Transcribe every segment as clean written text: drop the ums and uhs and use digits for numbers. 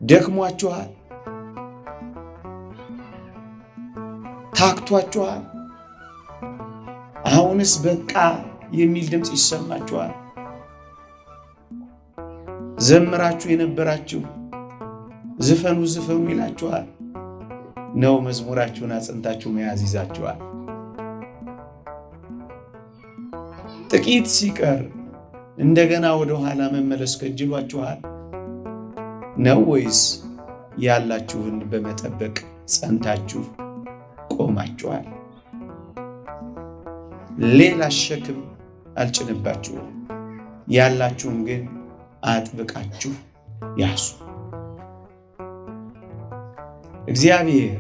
ደክሟችኋል? ታክቷችኋል? አሁንስ በቃ የሚል ድምፅ ይሰማችኋል? ዘምራችሁ የነበራችሁ ዝፈኑ ዝፈኑ ይላችኋል ነው? መዝሙራችሁን አጽንታችሁ መያዝ ይዛችኋል? ጥቂት ሲቀር እንደገና ወደ ኋላ መመለስ ከጅሏችኋል ነው ወይስ ያላችሁን በመጠበቅ ጸንታችሁ ቆማችኋል? ሌላ ሸክም አልጭንባችሁም፣ ያላችሁን ግን አጥብቃችሁ ያዙ። እግዚአብሔር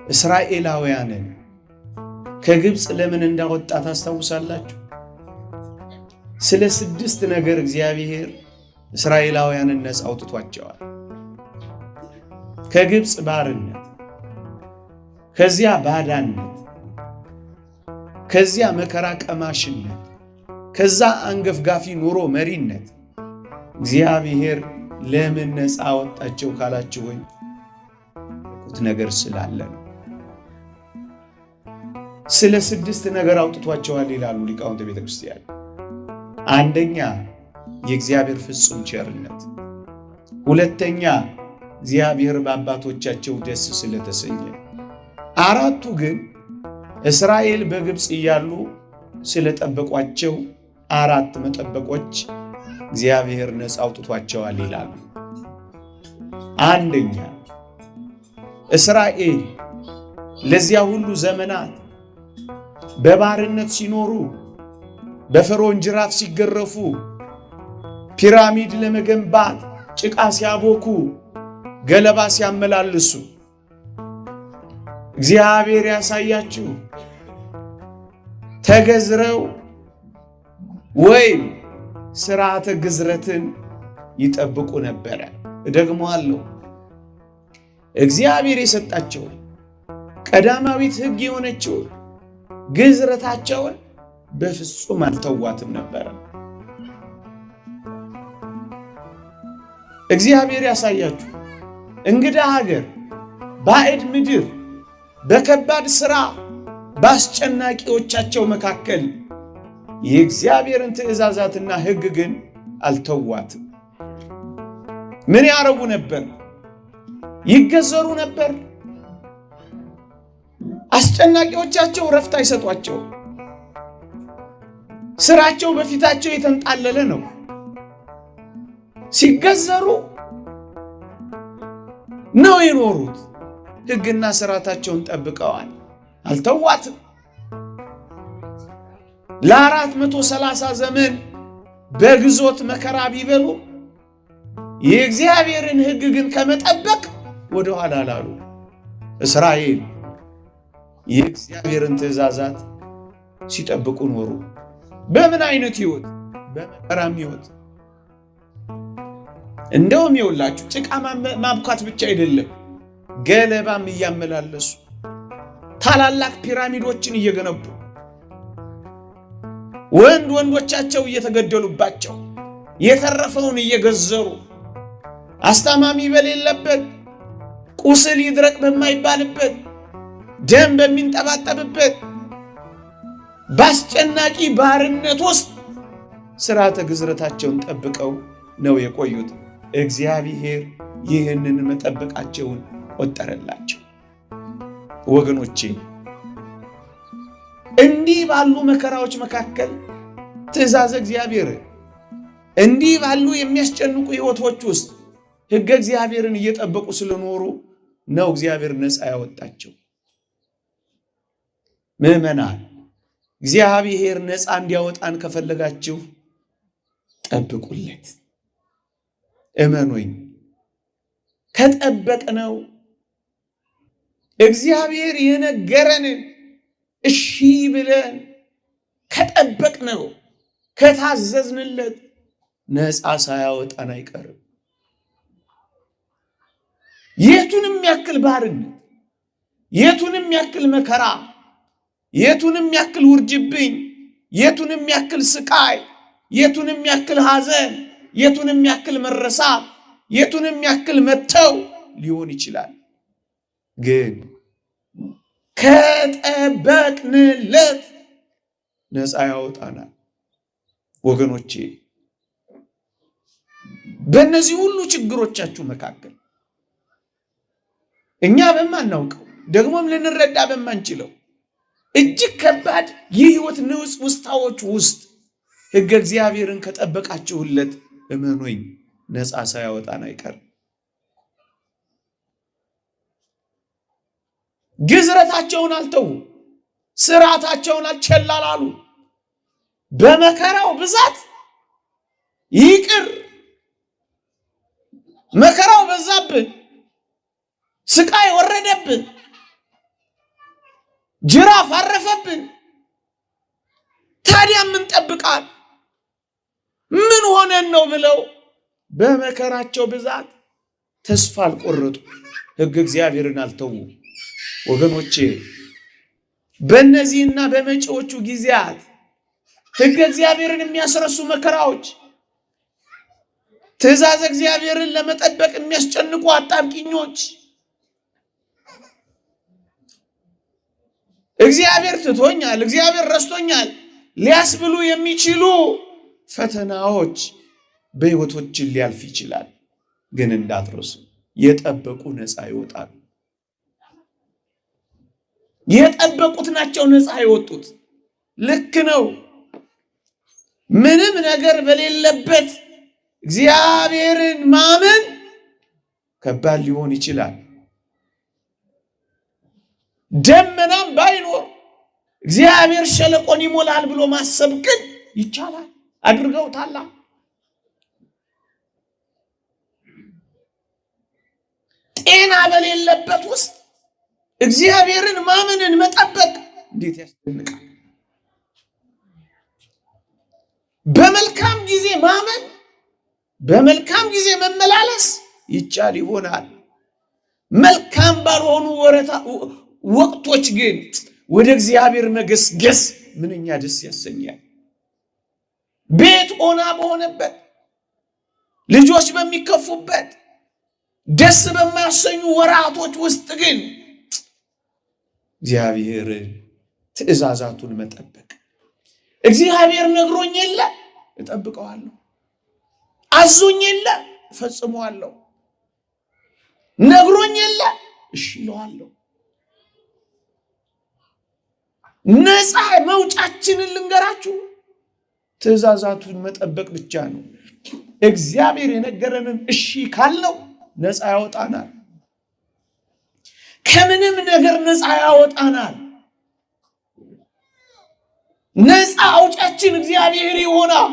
እስራኤላውያንን ከግብፅ ለምን እንዳወጣ ታስታውሳላችሁ? ስለ 6 ነገር እግዚአብሔር እስራኤላውያንን ነፃ አውጥቷቸዋል። ከግብፅ ባርነት፣ ከዚያ ባዳነት፣ ከዚያ መከራ ቀማሽነት፣ ከዛ አንገፍጋፊ ኑሮ መሪነት እግዚአብሔር ለምን ነፃ አወጣቸው ካላችሁኝ ነገር ስላለ ነው። ስለ 6 ነገር አውጥቷቸዋል ይላሉ ሊቃውንተ ቤተክርስቲያን። አንደኛ የእግዚአብሔር ፍጹም ቸርነት፣ ሁለተኛ እግዚአብሔር በአባቶቻቸው ደስ ስለተሰኘ፣ 4ቱ ግን እስራኤል በግብፅ እያሉ ስለጠበቋቸው 4 መጠበቆች እግዚአብሔር ነፃ አውጥቷቸዋል ይላሉ። አንደኛ እስራኤል ለዚያ ሁሉ ዘመናት በባርነት ሲኖሩ፣ በፈርዖን ጅራፍ ሲገረፉ፣ ፒራሚድ ለመገንባት ጭቃ ሲያቦኩ፣ ገለባ ሲያመላልሱ እግዚአብሔር ያሳያችሁ ተገዝረው ወይም ሥርዓተ ግዝረትን ይጠብቁ ነበረ። እደግመዋለሁ፣ እግዚአብሔር የሰጣቸው ቀዳማዊት ሕግ የሆነችው ግዝረታቸውን በፍጹም አልተዋትም ነበረ። እግዚአብሔር ያሳያችሁ እንግዳ ሀገር፣ ባዕድ ምድር፣ በከባድ ሥራ በአስጨናቂዎቻቸው መካከል የእግዚአብሔርን ትእዛዛትና ሕግ ግን አልተዋትም። ምን ያረጉ ነበር? ይገዘሩ ነበር። አስጨናቂዎቻቸው ረፍት አይሰጧቸው። ስራቸው በፊታቸው የተንጣለለ ነው። ሲገዘሩ ነው የኖሩት። ሕግና ስርዓታቸውን ጠብቀዋል፣ አልተዋትም። ለ430 ዘመን በግዞት መከራ ቢበሉ የእግዚአብሔርን ሕግ ግን ከመጠበቅ ወደ ኋላ አላሉ። እስራኤል የእግዚአብሔርን ትእዛዛት ሲጠብቁ ኖሩ። በምን አይነት ሕይወት? በመከራም ሕይወት። እንደውም ይኸውላችሁ ጭቃ ማብኳት ብቻ አይደለም፣ ገለባም እያመላለሱ ታላላቅ ፒራሚዶችን እየገነቡ ወንድ ወንዶቻቸው እየተገደሉባቸው የተረፈውን እየገዘሩ አስታማሚ በሌለበት፣ ቁስል ይድረቅ በማይባልበት፣ ደም በሚንጠባጠብበት በአስጨናቂ ባርነት ውስጥ ሥርዓተ ግዝረታቸውን ጠብቀው ነው የቆዩት። እግዚአብሔር ይህንን መጠበቃቸውን ቆጠረላቸው። ወገኖቼ እንዲህ ባሉ መከራዎች መካከል ትእዛዝ እግዚአብሔር እንዲህ ባሉ የሚያስጨንቁ ሕይወቶች ውስጥ ሕገ እግዚአብሔርን እየጠበቁ ስለኖሩ ነው እግዚአብሔር ነፃ ያወጣቸው። ምዕመናን እግዚአብሔር ነፃ እንዲያወጣን ከፈለጋችሁ ጠብቁለት። እመኑኝ፣ ከጠበቅነው እግዚአብሔር የነገረንን እሺ ብለን ከጠበቅነው ከታዘዝንለት ነፃ ሳያወጣን አይቀርም። የቱንም ያክል ባርነት፣ የቱንም ያክል መከራ፣ የቱንም ያክል ውርጅብኝ፣ የቱንም ያክል ስቃይ፣ የቱንም ያክል ሐዘን፣ የቱንም ያክል መረሳት፣ የቱንም ያክል መተው ሊሆን ይችላል። ግን ከጠበቅንለት ነፃ ያወጣናል። ወገኖቼ በእነዚህ ሁሉ ችግሮቻችሁ መካከል እኛ በማናውቀው ደግሞም ልንረዳ በማንችለው እጅግ ከባድ የህይወት ንውጽ ውስታዎች ውስጥ ሕገ እግዚአብሔርን ከጠበቃችሁለት እመኑኝ ነፃ ሳያወጣን አይቀርም። ግዝረታቸውን አልተዉ፣ ስርዓታቸውን አልቸላላሉ። በመከራው ብዛት ይቅር መከራው በዛብን፣ ስቃይ ወረደብን፣ ጅራፍ አረፈብን። ታዲያ ምን ጠብቃል? ምን ሆነን ነው ብለው በመከራቸው ብዛት ተስፋ አልቆረጡ፣ ሕግ እግዚአብሔርን አልተዉ። ወገኖቼ በእነዚህና በመጪዎቹ ጊዜያት ሕገ እግዚአብሔርን የሚያስረሱ መከራዎች፣ ትእዛዝ እግዚአብሔርን ለመጠበቅ የሚያስጨንቁ አጣብቂኞች፣ እግዚአብሔር ትቶኛል፣ እግዚአብሔር ረስቶኛል ሊያስብሉ የሚችሉ ፈተናዎች በሕይወቶችን ሊያልፍ ይችላል። ግን እንዳትረሱ የጠበቁ ነፃ ይወጣሉ። የጠበቁት ናቸው ነፃ የወጡት። ልክ ነው። ምንም ነገር በሌለበት እግዚአብሔርን ማመን ከባድ ሊሆን ይችላል። ደመናም ባይኖር እግዚአብሔር ሸለቆን ይሞላል ብሎ ማሰብ ግን ይቻላል። አድርገውታላ። ጤና በሌለበት ውስጥ እግዚአብሔርን ማመንን መጠበቅ እንዴት ያስደንቃል! በመልካም ጊዜ ማመን በመልካም ጊዜ መመላለስ ይቻል ይሆናል። መልካም ባልሆኑ ወቅቶች ግን ወደ እግዚአብሔር መገስገስ ምንኛ ደስ ያሰኛል። ቤት ኦና በሆነበት፣ ልጆች በሚከፉበት፣ ደስ በማያሰኙ ወራቶች ውስጥ ግን እግዚአብሔርን ትእዛዛቱን መጠበቅ እግዚአብሔር ነግሮኝ የለ እጠብቀዋለሁ፣ አዞኝ የለ እፈጽመዋለሁ፣ ነግሮኝ የለ እሺ እለዋለሁ። ነፃ መውጫችንን ልንገራችሁ፣ ትእዛዛቱን መጠበቅ ብቻ ነው። እግዚአብሔር የነገረንን እሺ ካልነው ነፃ ያወጣናል። ከምንም ነገር ነፃ ያወጣናል። ነፃ አውጫችን እግዚአብሔር ይሆናል።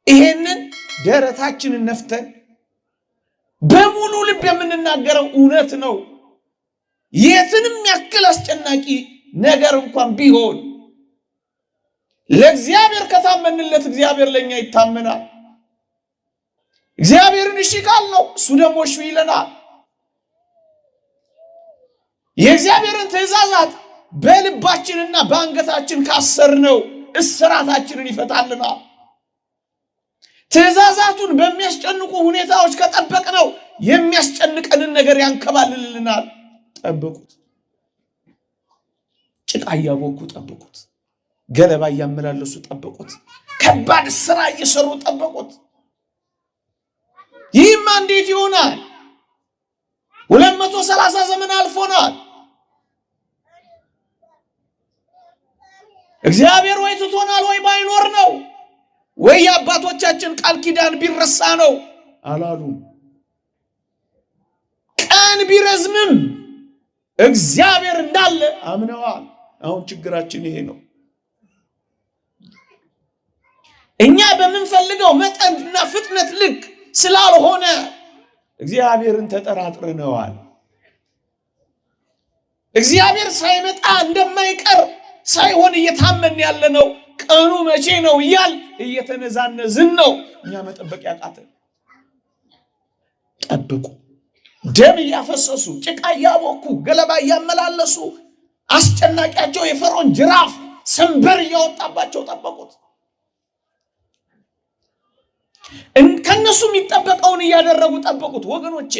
ይሄንን ደረታችንን ነፍተን በሙሉ ልብ የምንናገረው እውነት ነው። የትንም ያክል አስጨናቂ ነገር እንኳን ቢሆን ለእግዚአብሔር ከታመንለት እግዚአብሔር ለእኛ ይታመናል። እግዚአብሔርን እሺ ካልነው እሱ ደግሞ እሺ ይለናል። የእግዚአብሔርን ትእዛዛት በልባችንና በአንገታችን ካሰርነው እስራታችንን ይፈታልናል። ትእዛዛቱን በሚያስጨንቁ ሁኔታዎች ከጠበቅነው የሚያስጨንቀንን ነገር ያንከባልልልናል። ጠብቁት። ጭቃ እያቦኩ ጠብቁት። ገለባ እያመላለሱ ጠብቁት። ከባድ ስራ እየሰሩ ጠበቁት። ይህማ እንዴት ይሆናል? 230 ዘመን አልፎናል። እግዚአብሔር ወይ ትቶናል ወይ ባይኖር ነው ወይ የአባቶቻችን ቃል ኪዳን ቢረሳ ነው አላሉም። ቀን ቢረዝምም እግዚአብሔር እንዳለ አምነዋል። አሁን ችግራችን ይሄ ነው። እኛ በምንፈልገው መጠንና ፍጥነት ልክ ስላልሆነ እግዚአብሔርን ተጠራጥረነዋል። እግዚአብሔር ሳይመጣ እንደማይቀር ሳይሆን እየታመን ያለነው ቀኑ መቼ ነው እያል እየተነዛነዝን ነው። እኛ መጠበቅ ያቃተን። ጠብቁ። ደም እያፈሰሱ ጭቃ እያቦኩ ገለባ እያመላለሱ አስጨናቂያቸው የፈርዖን ጅራፍ ሰንበር እያወጣባቸው ጠበቁት። ከእነሱ የሚጠበቀውን እያደረጉ ጠበቁት። ወገኖቼ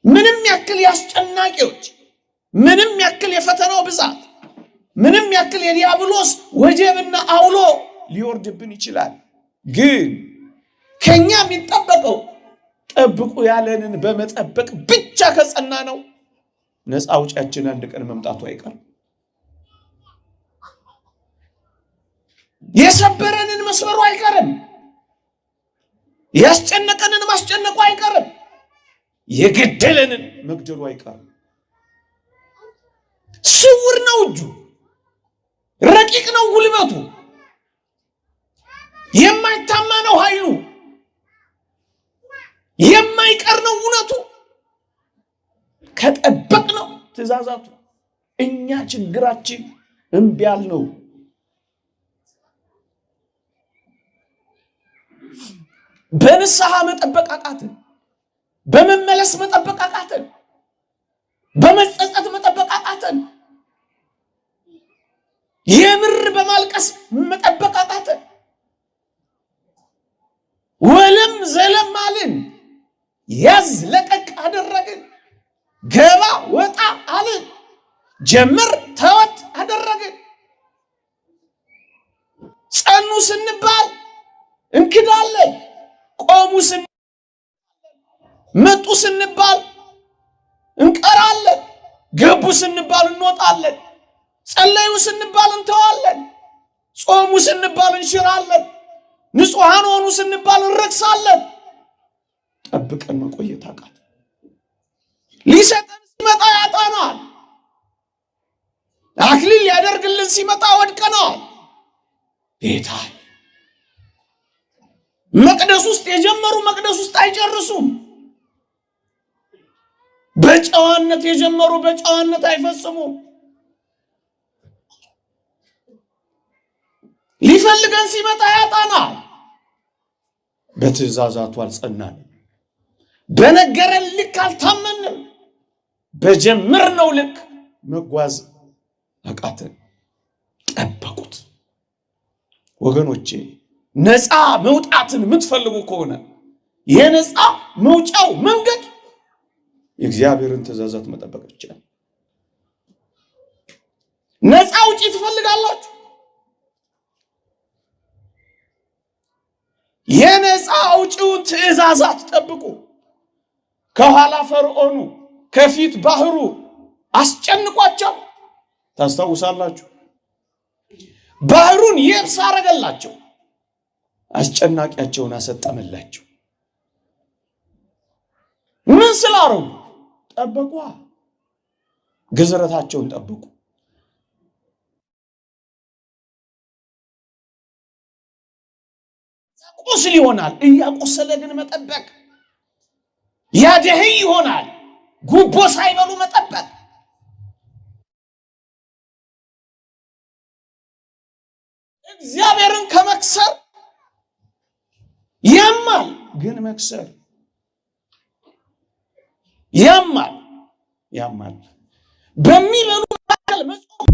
ምንም ያክል የአስጨናቂዎች፣ ምንም ያክል የፈተናው ብዛት፣ ምንም ያክል የዲያብሎስ ወጀብና አውሎ ሊወርድብን ይችላል። ግን ከኛ የሚጠበቀው ጠብቁ ያለንን በመጠበቅ ብቻ ከጸና ነው ነፃ አውጪያችን አንድ ቀን መምጣቱ አይቀርም። የሰበረንን መስበሩ አይቀርም። ያስጨነቀንን ማስጨነቁ አይቀርም። የገደለንን መግደሉ አይቀርም። ስውር ነው እጁ፣ ረቂቅ ነው ጉልበቱ፣ የማይታማ ነው ኃይሉ፣ የማይቀር ነው እውነቱ። ከጠበቅ ነው ትእዛዛቱ። እኛ ችግራችን እምቢ ያልነው በንስሐ መጠበቅ አቃተን። በመመለስ መጠበቅ አቃተን። በመጸጸት መጠበቅ አቃተን። የምር በማልቀስ መጠበቅ አቃተን። ወለም ዘለም አልን። ያዝ ለቀቅ አደረግን። ገባ ወጣ አልን። ጀምር ተወት አደረግን። ጸኑ ስንባል እንክዳለን። ቆሙ መጡ ስንባል እንቀራለን። ገቡ ስንባል እንወጣለን። ጸለዩ ስንባል እንተዋለን። ጾሙ ስንባል እንሽራለን። ንጹሐን ሆኑ ስንባል እንረክሳለን። ጠብቀን መቆየት አቃተን። ሊሰጠን ሲመጣ ያጣናል። አክሊል ሊያደርግልን ሲመጣ ወድቀናል። ጌታ መቅደስ ውስጥ የጀመሩ መቅደስ ውስጥ አይጨርሱም። በጨዋነት የጀመሩ በጨዋነት አይፈጽሙም። ሊፈልገን ሲመጣ ያጣናል። በትእዛዛቱ አልጸናንም። በነገረን ልክ አልታመንም። በጀመርነው ልክ መጓዝ አቃተን። ጠበቁት። ወገኖቼ ነፃ መውጣትን የምትፈልጉ ከሆነ የነፃ መውጫው መንገድ የእግዚአብሔርን ትእዛዛት መጠበቅ ብቻ። ነፃ ውጪ ትፈልጋላችሁ? የነፃ አውጪውን ትእዛዛት ጠብቁ። ከኋላ ፈርዖኑ ከፊት ባህሩ አስጨንቋቸው ታስታውሳላችሁ። ባህሩን የብስ አረገላቸው፣ አስጨናቂያቸውን አሰጠመላቸው። ምን ስላረጉ? ጠበቋ። ግዝረታቸውን ጠበቁ። ቁስል ይሆናል፣ እያቆሰለ ግን መጠበቅ። ያደህይ ይሆናል፣ ጉቦ ሳይበሉ መጠበቅ። እግዚአብሔርን ከመክሰር ያማል፣ ግን መክሰር ያማል ያማል። በሚበሉ መካከል መጾም